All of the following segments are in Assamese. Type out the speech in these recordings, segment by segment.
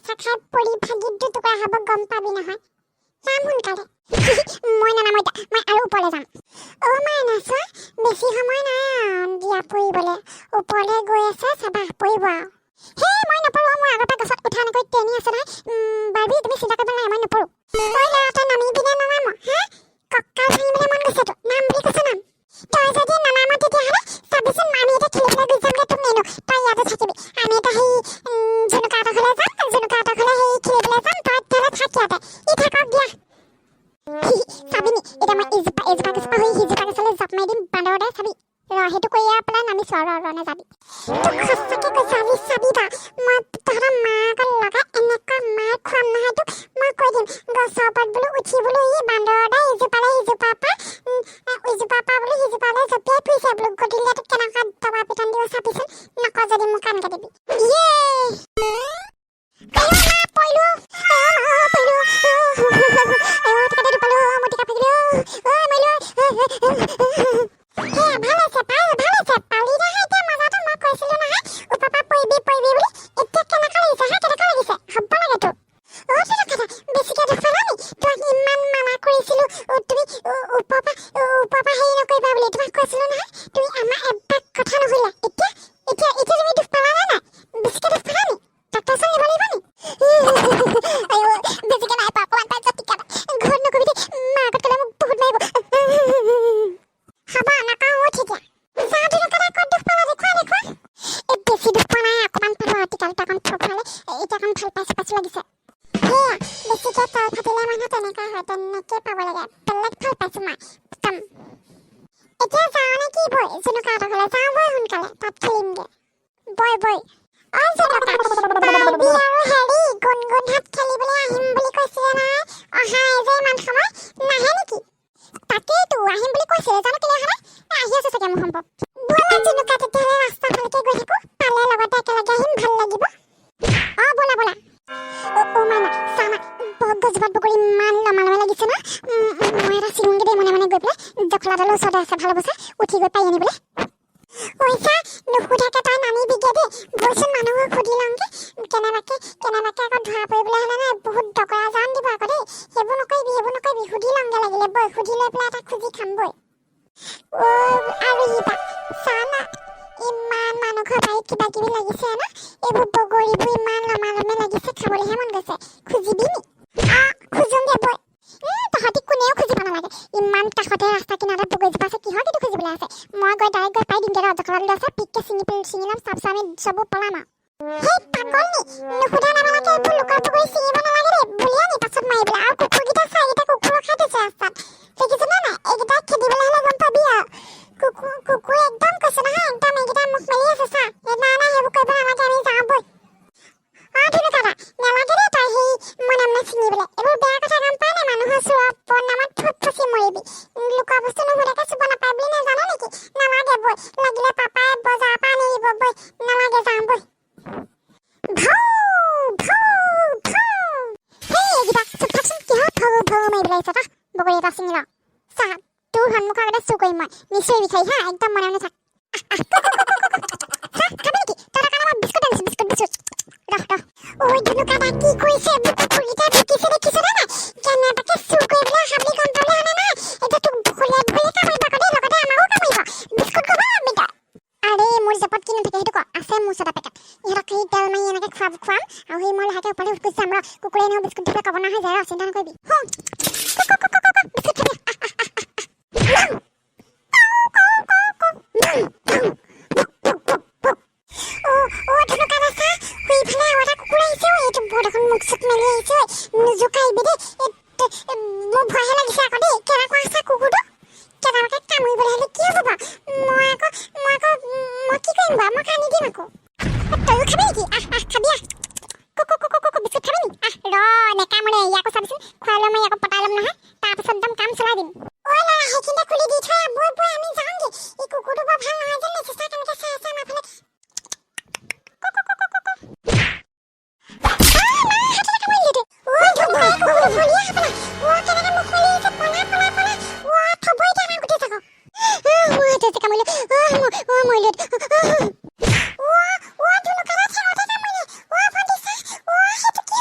ঠেচা খাই পৰি ভাগি দুটুকুৰা হ'ব, গম পাবি নহয়। যাম সোনকালে। মই নানামো এতিয়া, মই আৰু ওপৰলৈ যাম। অ' মাইনা, চোৱা, বেছি সময় নাই আৰু দিয়া পৰিবলৈ। ওপৰলৈ গৈ আছে, চাবা, পৰিব আৰু। হে, মই নপৰোঁ। মই আগৰ পৰা গছত উঠা এনেকৈ ট্ৰেইনিং আছে নহয়। বাৰ্বি, তুমি চিন্তা কৰিব নালাগে, মই নপৰোঁ। ঐ ল'ৰা, তই নামিবি নে নানাম হা? কঁকাল ভাঙিবলৈ মন গৈছে তোৰ? নাম বুলি কৈছো, নাম। তই যদি নানাম, তেতিয়াহ'লে চাবিচোন, আমি এতিয়া খেলিবলৈ গুচি যামগৈ, তোক নেনো, তই ইয়াতে থাকিবি। আমি এতিয়া সেই জুনুকাহঁতৰ ঘৰলৈ যাম, জুনুকাহঁতৰ ঘৰলৈ সেই খেলিবলৈ যাম। তই তেতিয়াহ'লে থাক ইয়াতে। ই থাকক দিয়া। চাবিনি, এতিয়া মই ইজোপা এজোপা গছৰ পৰা হৈ সিজোপা গছলৈ জাপ মাৰি দিম বান্দৰৰ দৰে, চাবি। ৰ, সেইটো কৰি পেলাই নামিছো আৰু। ৰ ৰ, নাযাবি। তোক সঁচাকে কৈছো, আজি চাবি তই, মই তহঁতৰ মাকক লগাই এনেকুৱা মাৰ খুৱাম নহয় তোক। মই কৈ দিম, গছৰ ওপৰত বোলো উঠি বোলো ই বান্দৰৰ দৰে ইজোপালে সিজোপাৰ পৰা ইজোপাৰ পৰা বোলো সিজোপালৈ জঁপিয়াই ফুৰিছে বোলো। গধূলিলে তোক কেনেকুৱা দবা পিটন দিব চাবিচোন। নক যদি মোক কাণ কাটিবি। ইয়ে, আইঅ মা, পৰিলো। আইঅ মা, পৰিলো। আইঅ, টিকাতে দুপালো, মোৰ টিকা ফাটিলো। ঐ, মৰিলো। সেয়া ভাল হৈছে, পাই ভাল হৈছে, পালি নহয় এতিয়া মজাটো? মই কৈছিলো নহয় ওপৰৰ পৰা পৰিবি পৰিবি বুলি। এতিয়া কেনেকুৱা লাগিছে হা? কেনেকুৱা লাগিছে? হ'ব লাগে তোৰ। অ' কথা বেছিকে দুখ পালা নি? তোমাক ইমান মানা কৰিছিলো, তুমি ওপৰৰ পৰা হেৰি নকৰিবা বুলি তোমাক কৈছিলো নহয়। তুমি আমাৰ এবাৰ কথা নুশুনিলা। এতিয়া এতিয়া এতিয়া তুমি দুখ পালা নে নাই? বেছিকে দুখ পালা নি? ডাক্তৰ ওচৰত নিব লাগিব নি? আইঅ, বেছিকে নাই পোৱা, অকণমান পাইছো টিকা। ঘৰত নকবি দেই, মা আগত ক'লে মোক বহুত মাৰিব। হ'ব, নকওঁ। উঠ এতিয়া। যা, ধুনুকা, ক'ত দুখ পালা দেখুৱা, দেখুৱা। এই বেছি দুখ পোৱা নাই, অকণমান পালো আৰু। টিকা দুটা অকণ ফৰফৰালে, এতিয়া অকণ ভাল পাইছো পাইছো লাগিছে। সেয়া, বেছিকে তল ফাটিলে মানুহ তেনেকুৱা হয়, তেনেকে পাব লাগে। বেলেগ ভাল পাইছো মই একদম। এতিয়া যাওঁ নে কি? বৈ জুনুকাহঁতৰ ঘৰলৈ যাওঁ, বৈ সোনকালে, তাত খেলিমগে। বৈ বৈ। অ জুনুকা, বাৰ্বি আৰু হেৰি গুণগুণহঁত খেলিবলৈ আহিম বুলি কৈছিলে নহয়, অহা নাই যে ইমান সময়, নাহে নেকি? তাকেইতো, আহিম বুলি কৈছিলে, জানো কেলৈ অহা নাই। আহি আছে চাগে মোৰ সম্ভৱ। ব'লা জুনুকা, তেতিয়াহ'লে ৰাস্তা ফালেকে গৈ থাকো, পালে লগতে একেলগে আহিম, ভাল লাগিব। অ ব'লা ব'লা। অ অ মাইনা, চা না, গছজোপাত বগৰী ইমান লমা লমা লাগিছে ন। মই এটা ছিঙোগে দেই মনে মনে গৈ পেলাই। জখলাডালৰ ওচৰতে আছে, ভাল হ'ব চা, উঠি গৈ পাৰি আনিবলৈ। ঐ চা, নুসুধাকে তই নানিবিগে দেই। ব'লচোন, মানুহক সুধি লওঁগে। কেনেবাকে কেনেবাকে আকৌ ধৰা পৰিবলৈ হ'লে নাই বহুত ডগৰা জান দিব আকৌ দেই। সেইবোৰ নকৰিবি, সেইবোৰ নকৰিবি। সুধি লওঁগে লাগিলে, বৈ। সুধি লৈ পেলাই এটা খুজি খাম, বৈ। অ আৰু ইবা চা না, ইমান মানুহ ঘৰ বাৰীত কিবা কিবি লাগিছে ন। এইবোৰ বগৰীবোৰ ইমান লমা লমে লাগিছে, খাবলৈহে মন গৈছে। খুজিবি নি? আ খোজোংগে বৈ। তহঁতি কোনেও খুজিব নালাগে। ইমান কাষতে ৰাস্তা কিনাৰত বগৰীজোপা আছে, কিহৰ কিন্তু খুজিবলৈ আছে? মই গৈ ডাইৰেক্ট গৈ পাই দিমগে। ৰ, জখলাডাল আছে, পিককে ছিঙি পেলাই ছিঙি ল'ম। তাৰপিছত আমি চবো পলাম আৰু। সেই পাগল নি? নুসুধা নেমেলাকে এইবোৰ লোকৰ বগৰী ছিঙিব নালাগে দেই। বলিয়া নি পাছত মাৰিবলৈ? আৰু কুকুৰকেইটা চা, এইকেইটা কুকুৰ ৰখাই থৈছে ৰাস্তাত, দেখিছ নে নাই? এইকেইটা খেদিবলৈ হ'লে গম পাবি আৰু। কুকুৰ কুকুৰ একদম কৈছে নহয়, একদম এইকেইটা মুখ মেলি আছে চা। এই নাই নাই, সেইবোৰ কৰিব নালাগে, আমি যাওঁ বৈ। অ ধুনু দাদা, নালাগে দেই তই সেই মনে মনে ছিঙিবলৈ, এইবোৰ বেয়া কথা, গম পাৱ নাই? মানুহৰ চোৰৰ নামত ফট ফচি মৰিবি। লোকৰ বস্তু নুসুধাকে চুব নাপায় বুলি নাজান নেকি? নালাগে বৈ, লাগিলে পাপাই বজাৰৰ পৰা আনি দিব, বৈ। নালাগে, যাওঁ বৈ। ভাউ ভাউ ভাউ। হেই এইকেইটা, চুপ থাকচোন। কিহৰ ভাউ ভাউ মাৰিবলৈ আহিছ? তই বগৰী এটা ছিঙি ল। চা, তোৰ সন্মুখৰ আগতে চুৰ কৰিম মই, নিশ্চয় বিচাৰি হা। একদম মনে মনে থাক। চা, খাবি নেকি? তহঁতৰ কাৰণে মই বিস্কুট আনিছো, বিস্কুট বিস্কুট। ৰহ ৰহ। ঐ ধুনুকা দা, কি কৰিছে? কুকুৰকেইটাই ভুকিছে, দেখিছ নে নাই? কেনেবাকে চুৰ কৰিবলৈ অহা বুলি গম পালে হ'লে নহয়, এতিয়া তোক বখলিয়াই বখলিয়াই কামুৰিব আকৌ দেই, লগতে আমাকো কামুৰিব। বিস্কুট ক'ব পাবি তই? আৰে মোৰ জেপত কি নাথাকে সেইটো ক? আছে মোৰ ওচৰত পেকেট। ইহঁতক সেই তেল মাৰি এনেকে খুৱাব খুৱাম আৰু সেই মই লাহেকে ওপৰলৈ উঠি যাম। ৰ, কুকুৰে এনেও বিস্কুট দিলে ক'ব নহয় যায়। ৰ, চিন্তা নকৰিবি। বিস্কুট খাবি? আহ, আহ, আহ, আহ। অ অ ধুনুকা দা, চা, সেইফালে আৰু এটা কুকুৰ আহিছে। ঐ, এইটো বৰ দেখোন মুখ চুখ মেলি আহিছে। ঐ, নোজোকাৰিবি দেই। মোৰ ভয়হে লাগিছে আকৌ দেই। কেনেকুৱা আছে কুকুৰটো? কেনেবাকে কামুৰিবলৈ হ'লে কি হ'ব বাৰু? মই আকৌ মই কি কৰিম বাৰু? মই কান্দি দিম আকৌ। তয়ো খাবি নেকি? আহ আহ, খাবি, আহ। কুকু কুকু কুকু, বিস্কুট খাবি নি? আহ, ৰ, নেকামুৰে। ইয়াকো চাবিচোন, খুৱাই ল'ম, ইয়াকো পতাই ল'ম নহয়, তাৰপিছত একদম কাম চলাই দিম। ঐ ল'ৰা, সেইখিনিতে খুলি দি থৈ আহ। বৈ বৈ, আমি যাওঁগে। এই কুকুৰটো বৰ ভাল নহয় যেন লাগিছে। চা, কেনেকে চাই আছে আমাৰ ফালে। কুকু কুকু কুকু। আহ, মা, হাততে কামুৰিলে এইটো। ঐ ধুনুকা, এই কুকুৰটো বলিয়া হ'বলা। অ, কেনেকে মুখ মেলি আহিছে। পলা পলা পলা। অ, থ'ব এতিয়া আমাক গোটেই জাকক। মোৰ হাততে কামুৰিলে। অ, মৰিলো। অ অ ধুনুকা দা, ঠেঙতে কামুৰিলে। অ ভণ্টি, চা। অ, সেইটো কি?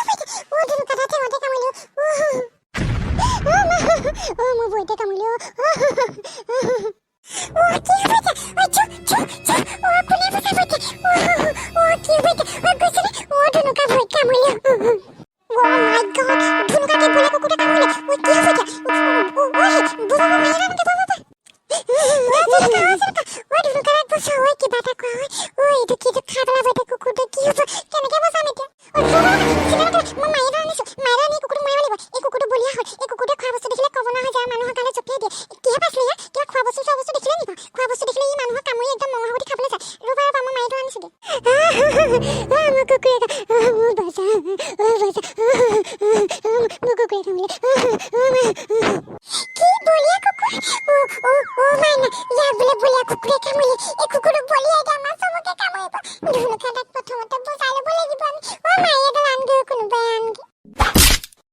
বচা, মোক কুকুৰে কামুৰিলে। কি বলিয়া কুকুৰ! অ অ অ মাইনা, ইয়াক বোলে বলিয়া কুকুৰে কামুৰিলে। এই কুকুৰটো বলিয়া, এতিয়া আমাৰ চবকে কামুৰিব। ধুনুকা তাক প্ৰথমতে বচাই ল'ব লাগিব আমি। অ মাই, এডাল আনগৈ, কোনোবাই আনগৈ।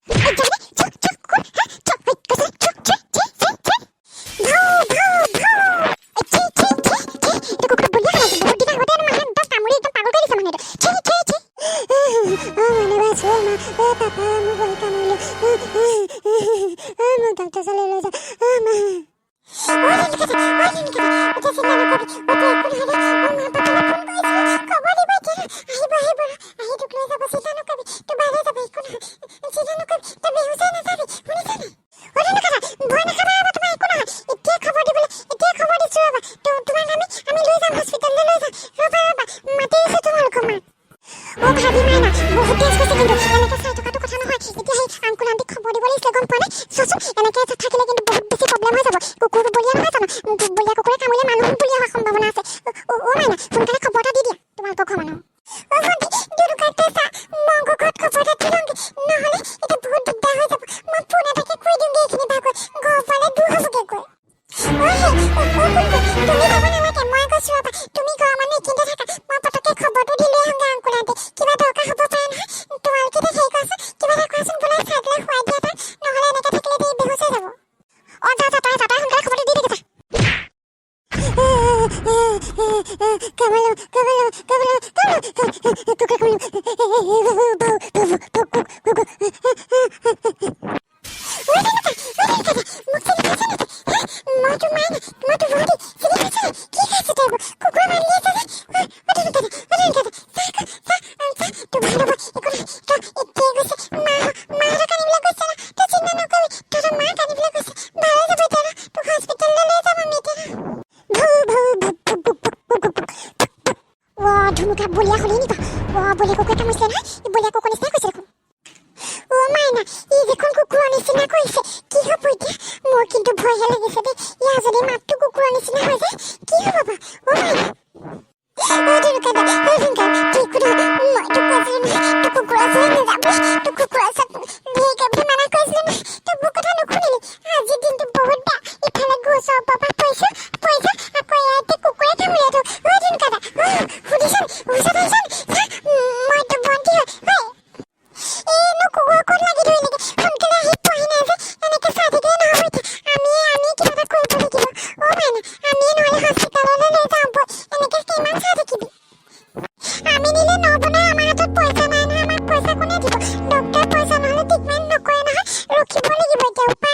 এই যাবি, চুপ চুপ কুকুৰ, হা, চুপ, এই কৈছে, চুপ, চুপ, চি চি চি, ভাউ ভাউ ভাউ, এই চি চি চি চি। এইটো কুকুৰটো বলিয়া হৈ আছে। বহুত দিন আগতে মানুহে একদম কামুৰি একদম পাগল কৰি দিছে মানুহ এইটো। C C C. অ মানে বাছো মা, অ পাপা, মোক ভৰি কামুৰিলে। অ, মোক ডক্টৰ ওচৰলৈ লৈ যা। অ মা, অ ধুনুকাদা, অ ধুনুকাদা, এতিয়া চিন্তা নকৰিবি। অ, তই একো নহয় দে। অ মা, পাপালৈ ফোন কৰিছিলো, খবৰ দিব এতিয়া। আহিব, আহিব, আহি তোক লৈ যাব। চিন্তা নকৰিবি, তোৰ ভাল হৈ যাব, একো নহয়, চিন্তা নকৰিবি। তই বেহুচ হৈ নাযাবি, শুনিছা নাই? অ ধুনুকাদা, ভয় নাখাবা ৰ'বা, তোমাৰ একো নহয়। এতিয়া খবৰ দিবলৈ, এতিয়া খবৰ দিছো ৰ'বা। তোমাক আমি লৈ যাম, হস্পিটেললৈ লৈ যাম। ৰ'বা ৰ'বা, মাতি দিছো তোমালোকৰ মাক। অ ভাবি মাইনা, বহুত তেজ গৈছে কিন্তু। এনেকে চাই থকাটো কথা নহয়। এতিয়া সেই আংকুল আন্টিক খবৰ দিব লাগিছিলে, গম পোৱা নাই? চোৱাচোন, এনেকে থাকিলে কিন্তু বহুত বেছি প্ৰব্লেম হৈ যাব। কুকুৰটো বলিয়া নহয় জানো? বলিয়া কুকুৰে কামুৰিলে মানুহ বলিয়া হোৱাৰ সম্ভাৱনা আছে। অ অ মাইনা, সোনকালে খবৰ এটা দি দিয়া তোমালোকৰ ঘৰ মানুহ। অ ভণ্টি, দুদুকাতে চা, মই ঘৰত খবৰ এটা দি লওঁগে, নহ'লে এতিয়া বহুত দিগদাৰ হৈ যাব। মই ফোন এটাকে কৰি দিওঁগে। এইখিনি ভাগত ঘৰ পালে দূৰ হ'বগে গৈ। অ হে, অ অ কোন, তুমি যাব নালাগে, মই গৈছো ৰ'বা। তুমি ঘৰৰ মানুহ এইখিনিতে থাকা, মই পটককে খবৰটো দি লৈ আহোঁগে। আংকুল আন্টি কিবা দৰকাৰ হ'ব পাৰে নহয়। তোমালোকে এতিয়া হেৰি কৰাচোন, কিবা এটা কৰাচোন, বোলা চাই পেলাই খুৱাই দিয়া তাক, নহ'লে এনেকে থাকিলে দেই বেহুচ হৈ যাব। অ যা যা, তই যা, তই সোনকালে খবৰটো দি দেগে যা। কামুৰিলে, কামুৰিলে, কামুৰিলে, কুকুৰে কামুৰিলে। মোক চিনি পাইছা নেকি? মইতো মাইনা, মইতো ভণ্টি, চিনি পাইছা? কি খাইছে তই? কুকুৰে মাৰি আছে যে। অ ধুনুকাদা, অ ধুনুকাদা, চা আকৌ, চা চা, তোৰ ভাল হ'ব, একো নহয়। তই এতিয়াই গৈছে, মা মাহঁতক আনিবলৈ গৈছে ন। তই চিন্তা নকৰিবি, তহঁতৰ মাক আনিবলৈ গৈছে। ভাল হৈ যাব এতিয়া ন। তোক হস্পিটেললৈ লৈ যাম আমি এতিয়া। ভু ভু ভু ভু ভু ভু ভু ভু। অ ধুনুকা, বলিয়া হ'লেই নি? অ, বলিয়া কুকুৰে কামুৰিছিলে নহয়? এই বলিয়া কুকুৰ নিচিনাই কৈছে দেখোন। অ মাইনা, ই দেখোন কুকুৰৰ নিচিনা কৰিছে। কি হ'ব এতিয়া? মোৰ কিন্তু ভয়হে লাগিছে দেই। ইয়াৰ যদি মাতটো কুকুৰৰ নিচিনা হৈ যায়, কি হ'ব বাৰু? অ মাইনা, অ ধুনুকা দা, অ ধুনুকা, তই একো নহয়। মই তোক কৈছিলো নহয়, তোক কুকুৰৰ ওচৰলৈ নাযাবি। তোক কুকুৰৰ ওচৰত হেৰি কৰিবলৈ মানা কৰিছিলো নহয়, তই মোৰ কথা নুশুনিলি। আজিৰ দিনটো বহুত বেয়া। ইফালে গছৰ ওপৰৰ পৰা পৰিছো পৰিছো, আকৌ ইয়াতে কুকুৰে কামুৰিলে তোক। অ ধুনুকা দা, অ সুধিছ, ওচৰত আহিছ। মইতো ভণ্টি হয় হয়। এইনো কুকুৰ ক'ত লাগি ধৰিলেগে? সোনকালে আহি পোৱাহি নাই যে। এনেকে চাই থাকিলে নহ'ব এতিয়া। আমি কিবা এটা কৰিব লাগিব। অ মাইনা, আমিয়ে নহ'লে হস্পিটেললৈ লৈ যাওঁ বৈ। এনেকে কিমান চাই থাকিবি? আমি নিলে নহ'ব নহয়, আমাৰ হাতত পইচা নাই নহয়। আমাক পইচা কোনে দিব? ডক্টৰে পইচা নহ'লে ট্ৰিটমেণ্ট নকৰে নহয়। ৰখিব লাগিব এতিয়া।